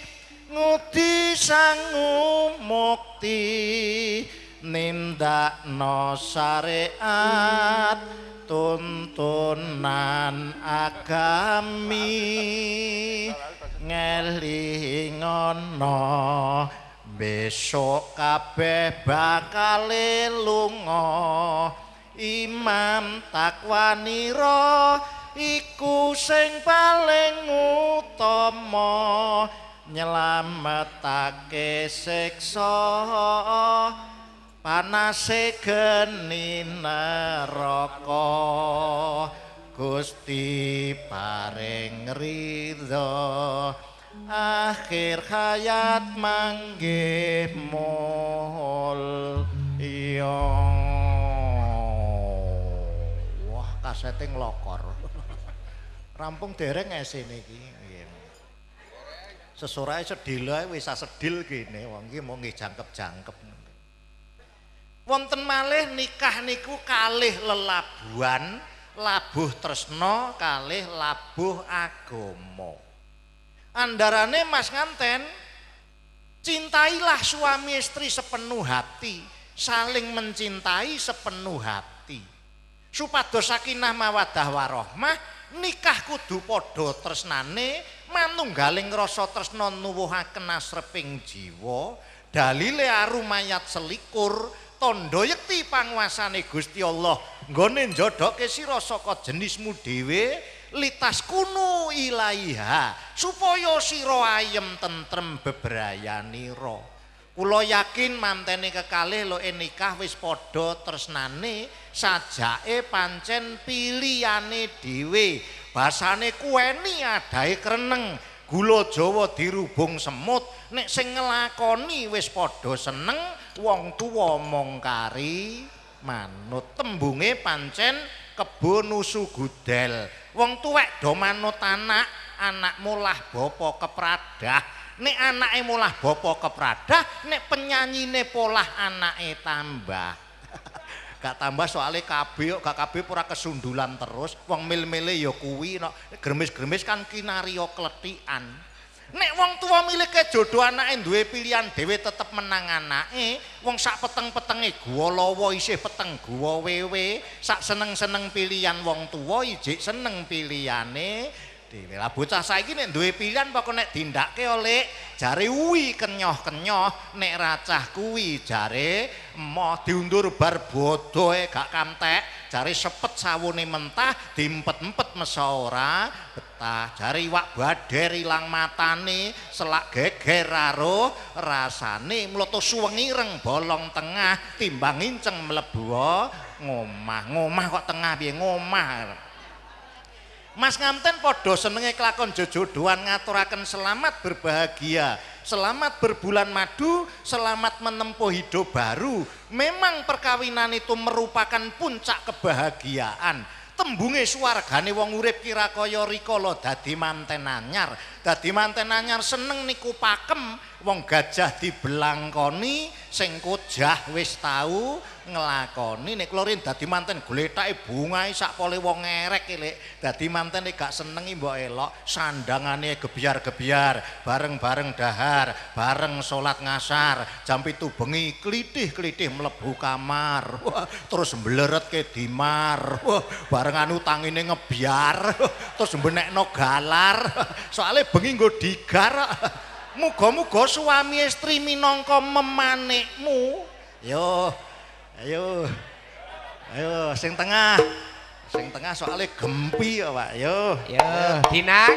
ngudi sangu mukti nindakno syariat tuntunan agami ngelingono besok kabeh bakale lunga imam takwanira iku sing paling utama nyelametake siksa panase geni neraka Gusti paring ridho akhir hayat manggih mulya. Wah, kasete nglokor. Rampung dereng esene iki. Sesorae sedhela wis asedhil kene wong iki mung nggih jangkep-jangkep. Wonten malih nikah niku kalih lelabuhan, labuh tresna kalih labuh agama. Andarane mas nganten, cintailah suami istri sepenuh hati, saling mencintai sepenuh hati. Supados sakinah mawaddah warahmah, nikah kudu padha tresnane, manunggaling rasa tresna nuwuhaken asreping jiwa, dalile arumayat selikur, tandha yekti panguasane Gusti Allah nggone njodoke sira saka jenismu dhewe litas kunu ilaiha supaya sira ayem tentrem bebrayanira. Kula yakin mantene kekalih loke nikah wis padha tresnane, sajake pancen pilihane dhewe. Basane kuweni adahe kreneng, gula Jawa dirubung semut, nek sing nglakoni wis padha seneng, wong tuwa mung kari manut. Tembunge pancen kebo nusu gudel. Wong tuwek do manut anak, anak mulah bapa kepradah. Nek anake mulah bapa kepradah, nek penyanyine polah anake tambah. Gak tambah soalnya KB, gak KB ora kesundulan terus. Wong mil-mile ya kuwi, nek gremis-gremis kan kinarya kletikan. Nek wong tua milike jodoh anake duwe pilihan dhewe tetep menang anake. Wong sak peteng-petenge guwa lawa isih peteng guwa wewe, sak seneng-seneng pilihan wong tuwa ijik seneng pilihane dhewe. Lah bocah saiki nek duwe pilihan pokok nek dindake oleh jare uwi kenyoh-kenyoh, nek racah kuwi jare emoh diundur bar bodohe gak kantek, jare sepet sawune mentah diempet-empet mesa ora betah, jare iwak bader ilang matane selak geger karo rasane, mloto suwengi reng bolong tengah timbang inceng mlebu ngomah. Ngomah kok tengah piye ngomah. Mas nganten padha senenge kelakon jojodohan ngaturaken selamat berbahagia, selamat berbulan madu, selamat menempuh hidup baru. Memang perkawinan itu merupakan puncak kebahagiaan. Tembunge swargane wong urip kira kaya rikala dadi manten anyar. Dadi manten anyar seneng niku pakem, wong gajah dibelangkoni, sing kojah wis tau nglakoni. Nek kula rin dadi manten glethake bungae sak pole wong ngerek elek. Dadi manten gak seneng mbok elok, sandangane gebyar-gebyar, bareng-bareng dahar, bareng salat ngasar, jam 7 bengi klithih-klithih mlebu kamar. Wah, terus mbleretke dimar. Wah, bareng anu tangine ngebyar, terus mbenekno galar. Soale bengi nggo digar. Muga-muga suami istri minangka memanikmu. Yo, ayo. Ayo sing tengah. Sing tengah soalnya gempi ya, Pak. Yo. Yo, Dinak.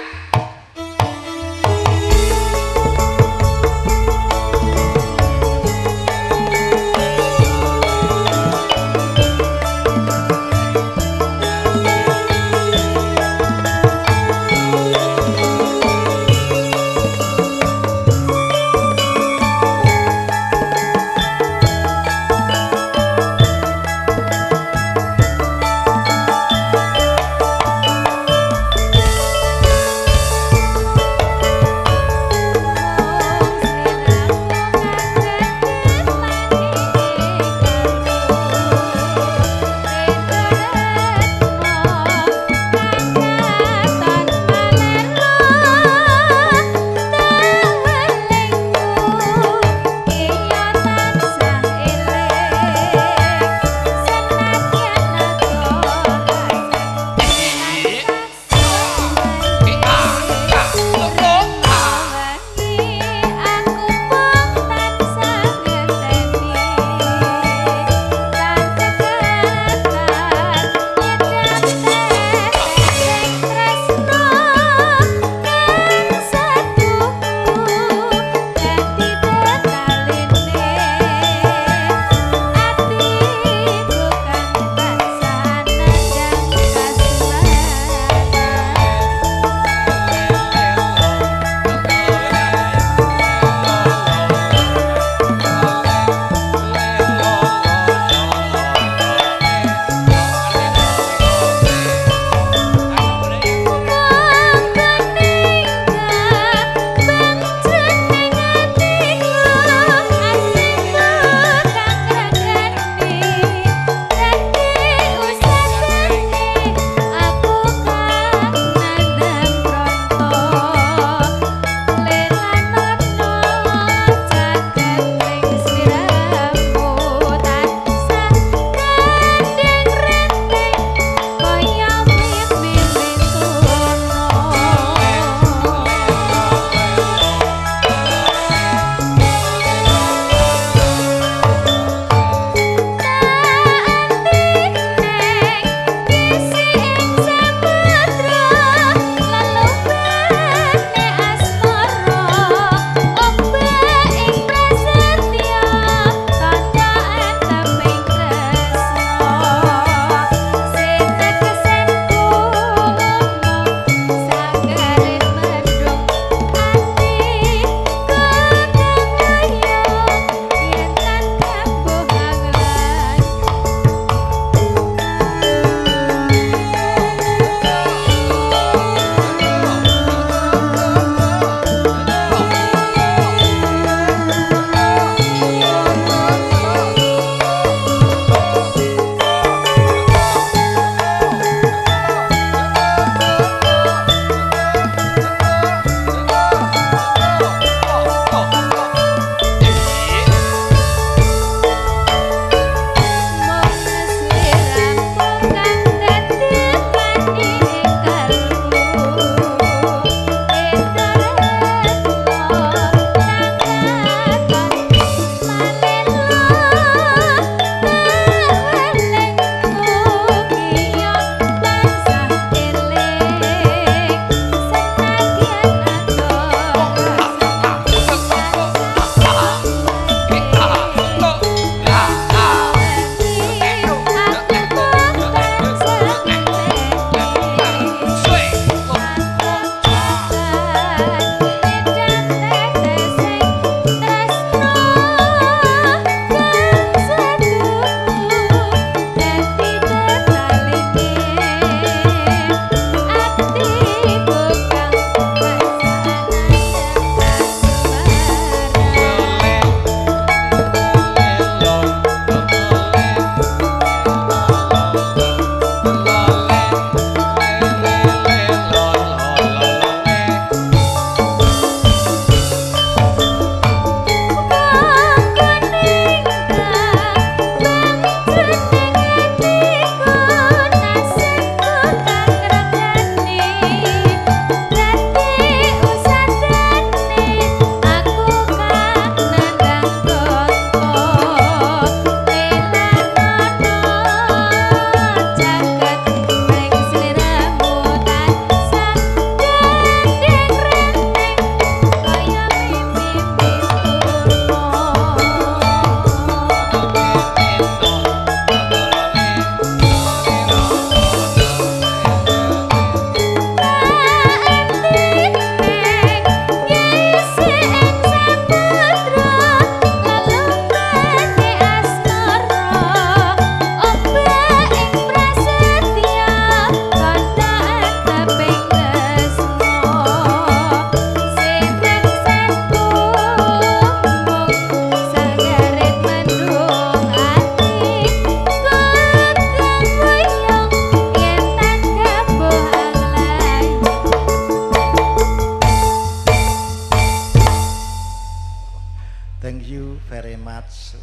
Asu.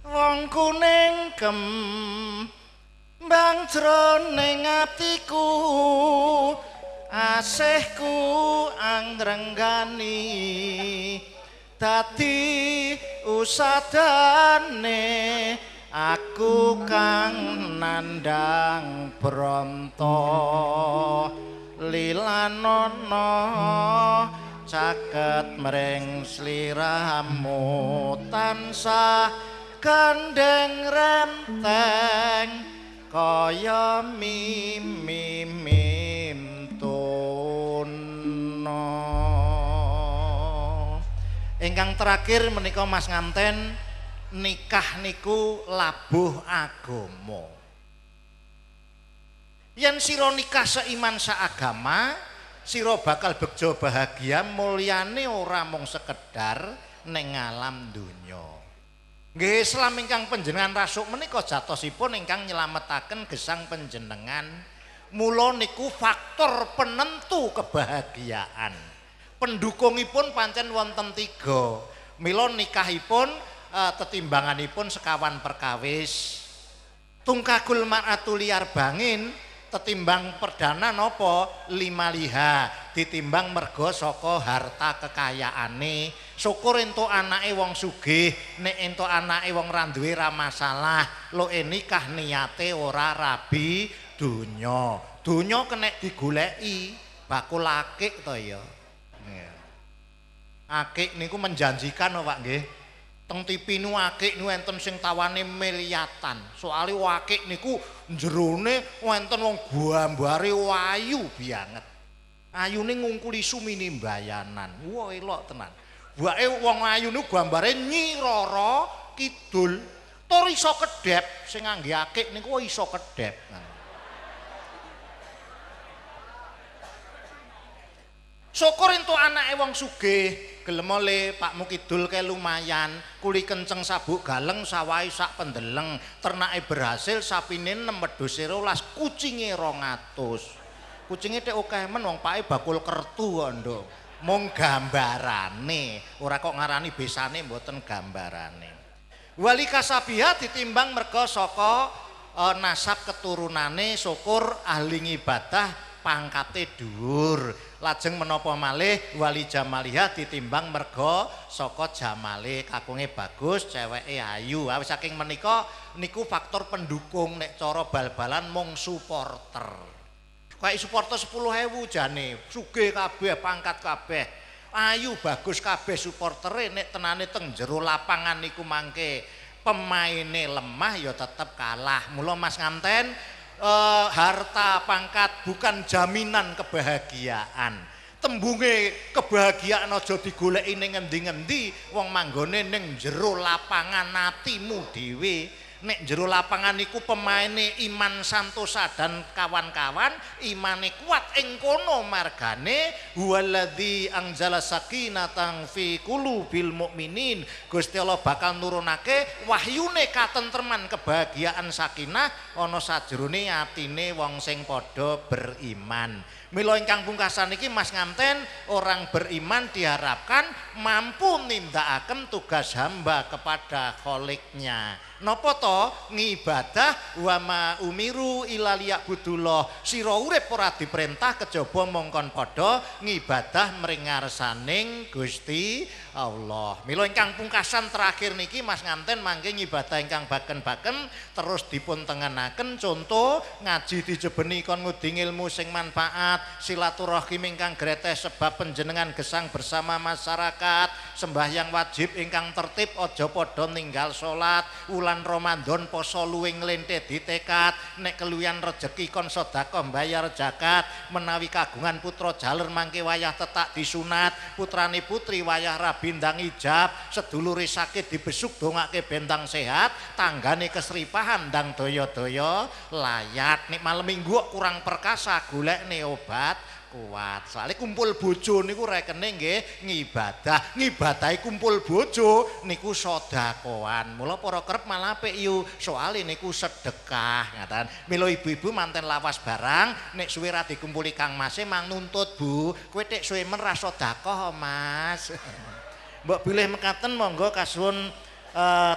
Wong kuning kembang jroning atiku, asihku angrenggani dadi usadane aku kang nandang bronto lilanono caket mring sliramu tansah gandeng renteng kaya mimim tono. Ingkang terakhir menika Mas Nganten, nikah niku labuh agama. Yen sira nikah seiman saagama, sira bakal begja bahagia mulyane ora mung sekedar ning alam donya. Nggih Islam ingkang panjenengan rasuk menika jatosipun ingkang nyelametaken gesang panjenengan. Mula niku faktor penentu kebahagiaan. Pendukungipun pancen wonten tiga. Mila nikahipun tetimbanganipun sekawan perkawis. Tungkagul mar'atu liar bangin tetimbang perdana napa lima liha, ditimbang merga saka harta kekayaane. Syukur entuk anake wong sugih, nek entuk anake wong ra duwe ra masalah. Loke nikah niate ora rabi donya. Donya kenek digoleki bakul akik to ya. Akik niku menjanjikan lho Pak nggih. Teng TV nu akik nu enten sing tawane miliatan. Soale akik niku jerone wonten wong gambare ayu banget. Ayune ngungkuli sumini mbayanan. Wah elok tenan. Wae wong ayu niku gambare Nyi Roro Kidul. Tur iso kedhep, sing ngangge akik niku iso kedhep. Syukur entuk anake wong sugih, gelem le Pakmu Kidul kae lumayan, kuli kenceng sabuk galeng sawahe sak pendeleng, ternake berhasil sapine 6 wedhuse 12, kucinge 200. Kucinge tek akeh men wong pake bakul kertu kok nduk. Mung gambarane, ora kok ngarani besane mboten gambarane. Wali kasabiha ditimbang merga saka nasab keturunane, syukur ahli ngibadah pangkate dhuwur. Lajeng menapa malih wali jamaliha ditimbang merga saka jamale kakunge bagus, ceweke ayu. Awis saking menika niku faktor pendukung nek cara bal-balan mung supporter. Kayak supporter 10.000 jane, sugih kabeh, pangkat kabeh, ayu bagus kabeh supportere, nek tenane teng jero lapangan niku mangke pemaine lemah ya tetep kalah. Mula Mas Nganten, harta pangkat bukan jaminan kebahagiaan. Tembunge kebahagiaan aja digoleki ning ngendi-ngendi, wong manggone ning jero lapangan atimu dhewe. Nek jero lapangan niku pemaine Iman Santosa dan kawan-kawan, imane kuat ing kono margane huwallazi anzala sakinatan fi qulubil mukminin. Gusti Allah bakal nurunake wahyune katentreman kebahagiaan sakinah ana sajrone atine wong sing padha beriman. Mila ingkang pungkasan iki Mas Nganten, orang beriman diharapkan mampu nindakaken tugas hamba kepada kholiknya. Napa to? Ngibadah wa ma umiru illa liya'budullah. Sira urip ora diperintah kejaba mongkon padha ngibadah mring ngarsaning Gusti Allah. Mila ingkang pungkasan terakhir niki Mas Nganten mangke ngibadah ingkang baken-baken terus dipun tengenaken. Contoh ngaji dijebeni kon ngudi ilmu sing manfaat, silaturahim ingkang gretes sebab panjenengan gesang bersama masyarakat, sembahyang wajib ingkang tertib aja padha ninggal salat, wulan Ramadan poso luwih nglente ditekat, nek keluwihan rejeki kon sedekah mbayar zakat, menawi kagungan putra jaler mangke wayah tetak disunat, putrane putri wayah rabi ndang ijab, sedulure sakit dibesuk dongake bentang sehat, tanggane kesripahan ndang daya-daya layat. Nek malam minggu kurang perkasa golekne obat kuat. Soale kumpul bojo niku rekene nggih ngibadah, ngibadahi kumpul bojo niku sedekahan. Mula para kerep malah apik yu, soale niku sedekah ngaten. Mila ibu-ibu manten lawas barang nek suwe ra dikumpuli Kang Mase mang nuntut, Bu, kowe tek suwe men ra sedekah Mas. Mbok bilih mekaten monggo kasuwun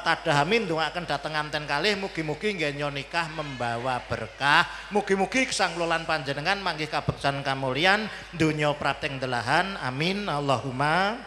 tadahami ndongaaken dhateng nganten kalih mugi-mugi nggenya nikah membawa berkah, mugi-mugi gesang kula lan panjenengan manggih kabeksan kamulyan donya prapting delahan. Amin. Allahumma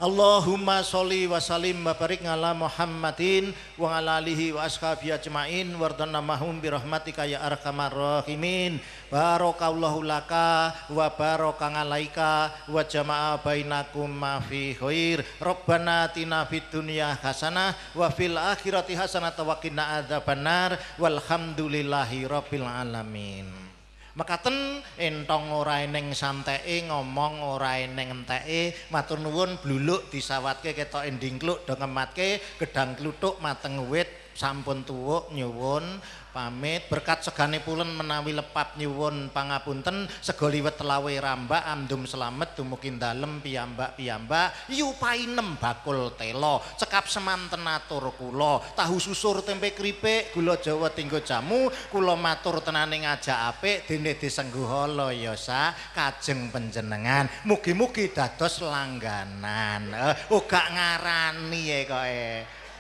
Allahumma sholli wa sallim wa barik ala Muhammadin wa ala alihi wa ashabihi ajmain wardana mahum bi rahmatika ya arhamar rahimin. Barakallahu laka wa baraka alaika wa jama'a bainakum ma fi khair. Rabbana atina fid dunya hasanah wa fil akhirati hasanah wa qina adzabannar. Walhamdulillahi rabbil alamin. Mekaten entong ora eneng santeke, ngomong ora eneng enteke, matur nuwun bluluk disawatke ketoke ndingkluk do ngematke gedang kluthuk mateng wit sampun tuwuk nyuwun pamit. Berkat segane pulen menawi lepat nyuwun pangapunten, sego liwet telawe rambak andum selamet dumugi dalem piyambak-piyambak yu painem bakul telo cekap semanten atur kula tahu susur tempe keripik gula jawa tinggo jamu kula matur tenane ngajak apik dene disengguh ya sa kajeng panjenengan mugi-mugi dados langganan. Uga ngarani e kok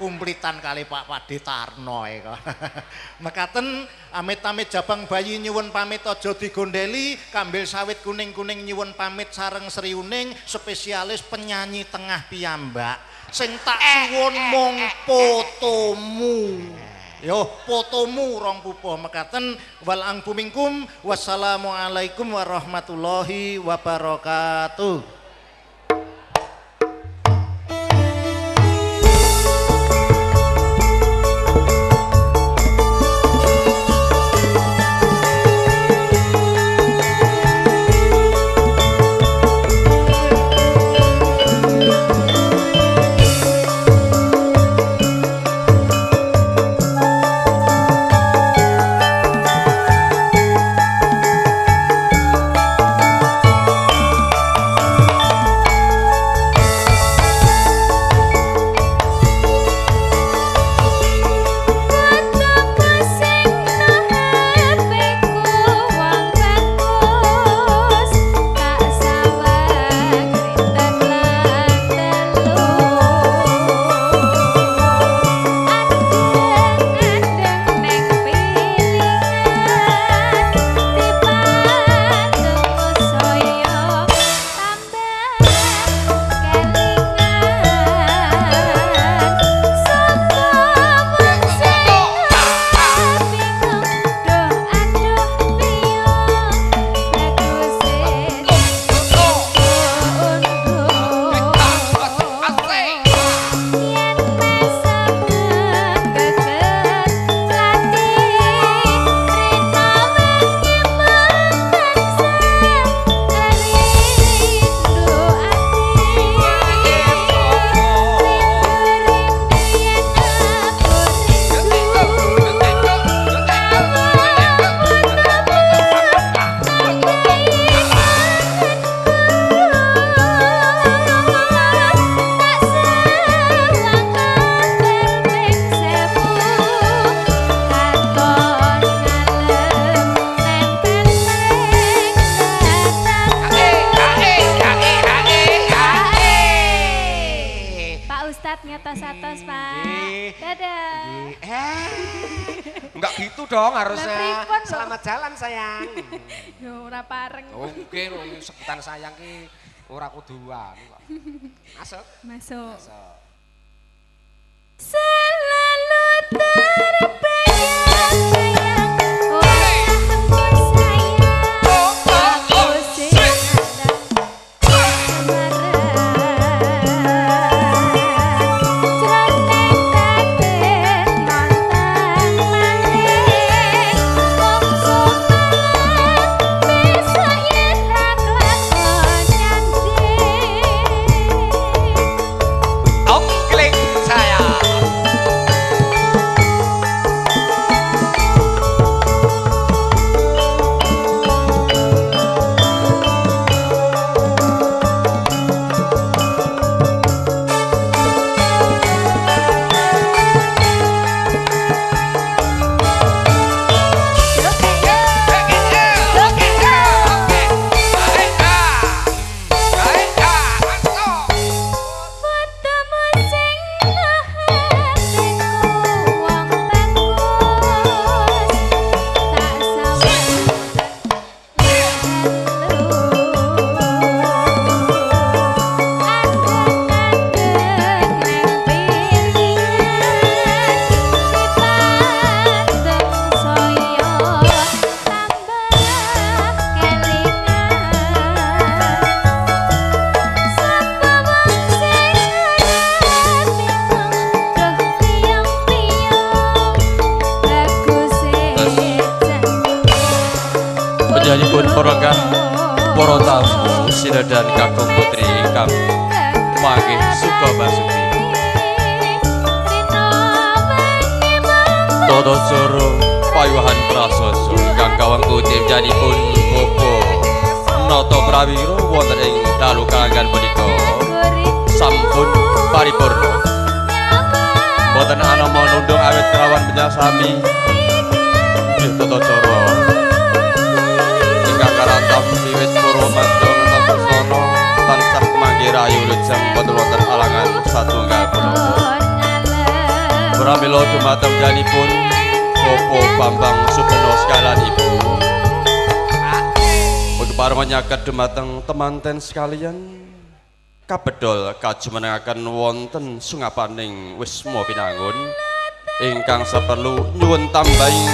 kumplitan kali Pak Pade Tarno kok. Mekaten amit-amit jabang bayi nyuwun pamit aja digondeli, kambil sawit kuning-kuning nyuwun pamit sareng Sri Uning, spesialis penyanyi tengah piyambak. Sing tak suwun mung fotomu. Yo fotomu rong pupuh. Mekaten wal angfu minkum, wassalamualaikum warahmatullahi wabarakatuh. Nyatos-atos, Pak. Dadah. Enggak gitu dong harusnya. Selamat jalan sayang. Yo ora pareng. Oke, sebutan sayang ki ora kudu anu kok. Masuk. Masuk. Selalu terbayang-bayang wajahmu sayang, aku sing saya. Panjenenganipun para para tamu sinadan kakung putri ingkang manggih suka basuki. Tata cara payuhan prasaja ingkang kawangku timjanipun Bapak Nata Prawira wonten ing dalu kalanggan punika sampun paripurna. Boten anama nundung awit kerawan penyasami nggih tata cara ingkang karantam wiwit purwa madya ngantos busana tansah manggih rahayu wilujeng boten wonten alangan satunggal punapa. Pramila dumateng janipun Bapak Bambang Supeno sekalian Ibu. Kepareng nyaket dumateng temanten sekalian kabedol kajumenengaken wonten sungapaning wisma pinangun ingkang seperlu nyuwun tambahing